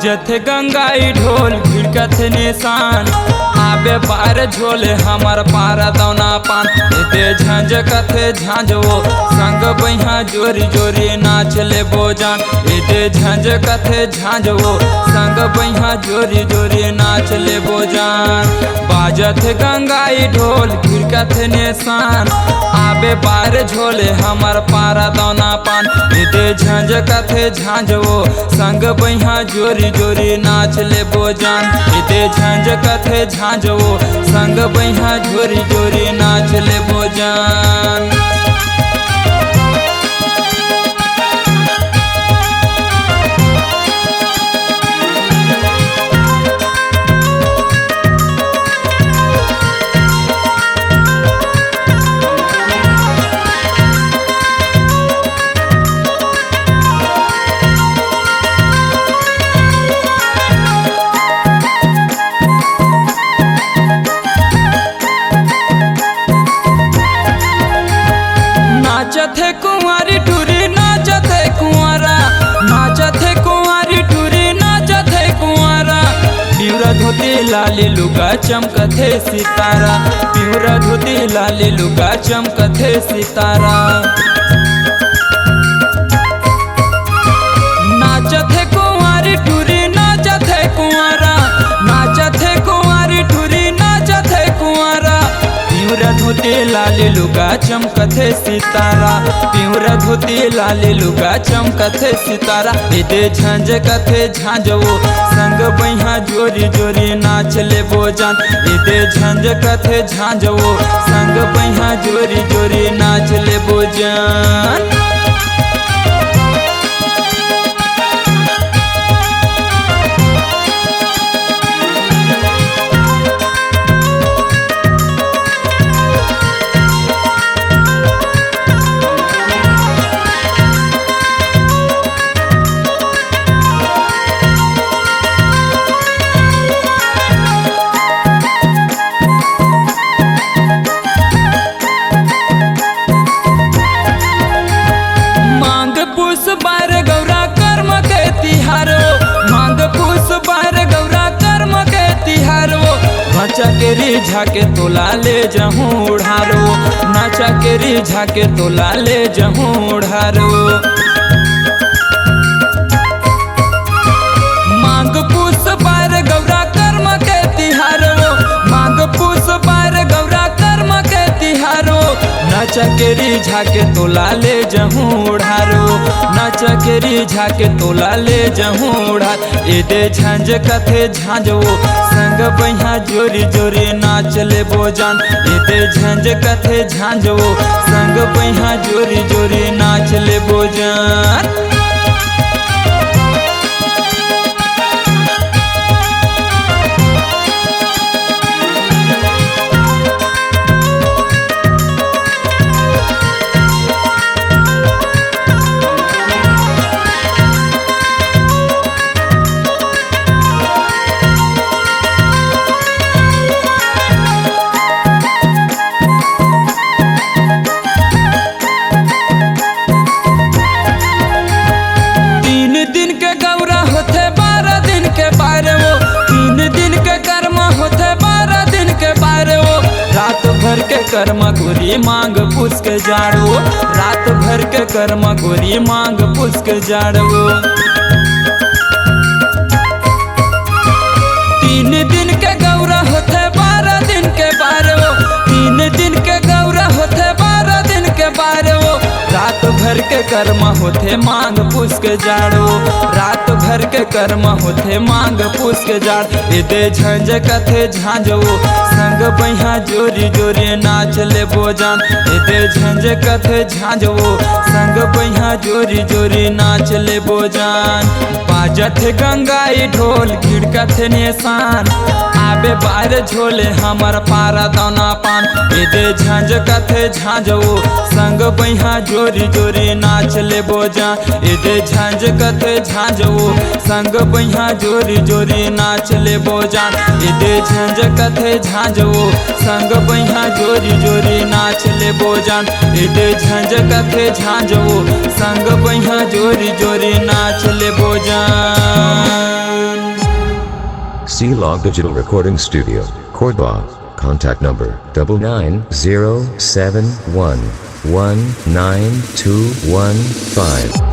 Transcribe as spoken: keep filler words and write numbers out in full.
जथे गंगाई ढोल भिड़कथे निशान, आबे पार झोले हमर पारा दौना पान। एदे झंझ कथे झांझ वो, संग बइहा जोरी जोरी नाच लेबो जान। एदे झंझ कथे झांझ वो, संग बइहा जोरी जोरी नाच लेबो जान। बाजथे गंगाई ढोल भिड़कथे निशान, आबे पार झोले हमर पारा दौना पान। एदे झंझ कथे झांझ वो, संग बइहा जोरी जोरी नाच लेबो जान। एदे झंझ कथे झांझ वो, संग बइहा जोरी जोरी नाच लेबो जान। नाचत हे कुंवारी टूरी, नाचत हे कुंवारा, नाचत हे कुंवारी टूरी, नाचत हे कुंवारा। पिंवरा धोती लाली लुगा चमकत हे सितारा, पिंवरा धोती लाली लुगा चमकत हे सितारा। नाचत हे कुंवारी टूरी, नाचत हे कुंवारा, नाचत हे कुंवारी टूरी, नाचत हे कुंवारा। पिंवरा धोती लाली लुगा चमकत हे सितारा, पिंवरा धोती लाली लुगा चमकत हे सितारा। एदे झंझ कथे झांझ वो, संग बइहा जोरी जोरी नाच लेबो जान। एदे झंझ कथे झांझ वो, संग बइहा जोरी जोरी नाच लेबो जान। माघ पुस बार गौरा कर्म के तिहार वो, माघ पुस बार गौरा कर्म के तिहार वो। नाचा के रिझा के तोला ले जहूँ उड़ारो, नाचा के रिझा के तोला ले जहूँ उड़ारो। माघ पुस बार गौरा कर्म के तिहार वो, माघ पुस बार गौरा कर्म के तिहार वो। नाचा के रिझा के तोला ले जहूँ उड़ारो, नाचा के रिझा के तोला ले जहूँ उड़ार। एदे झंझ कथे झांझ वो, संग बइहा जोरी जोरी नाच लेबो जान। एदे झंझ कथे झांझ वो, संग बइहा जोरी जोरी नाच लेबो जान। तीन दिन के गौरा होथे, बारह दिन के बार वो। तीन दिन के कर्मा होथे, बारह दिन के बार वो। रात भर के कर्मा गोरी माघ पुस के जाड़ वो, रात भर के कर्मा गोरी माघ पुस के जाड़ वो। तीन दिन के गौरा होथे, बारह दिन के बार वो। तीन दिन के गौरा होथे, बारह दिन के बार वो। रात भर के कर्मा होथे माघ पुस के जाड़ वो, रात भर के कर्मा होथे माघ पुस के जाड़। एदे झंझ कथे झांझ वो, संग बइहा जोरी जोरी नाच लेबो जान। एदे झंझ कथे झांझ वो, संग बइहा जोरी जोरी नाच लेबो जान। बाजथे गंगाई ढोल गिड़कथे निशान, आबे पार झोले हमर पारा दौना पान। एदे झंझ कथे झांझ वो, संग बइहा जोरी जोरी नाच लेबो जान। एदे झंझ कथे झांझ वो, संग बइहा जोरी जोरी नाच लेबो जान। एदे झंझ कथे झांझ वो, संग बइहा जोरी जोरी नाच लेबो जान। एदे झंझ कथे झांझ वो, संग बइहा जोरी जोरी नाच लेबो जान। C Log Digital Recording Studio, Cordoba. Contact number double nine zero seven one one nine two one five.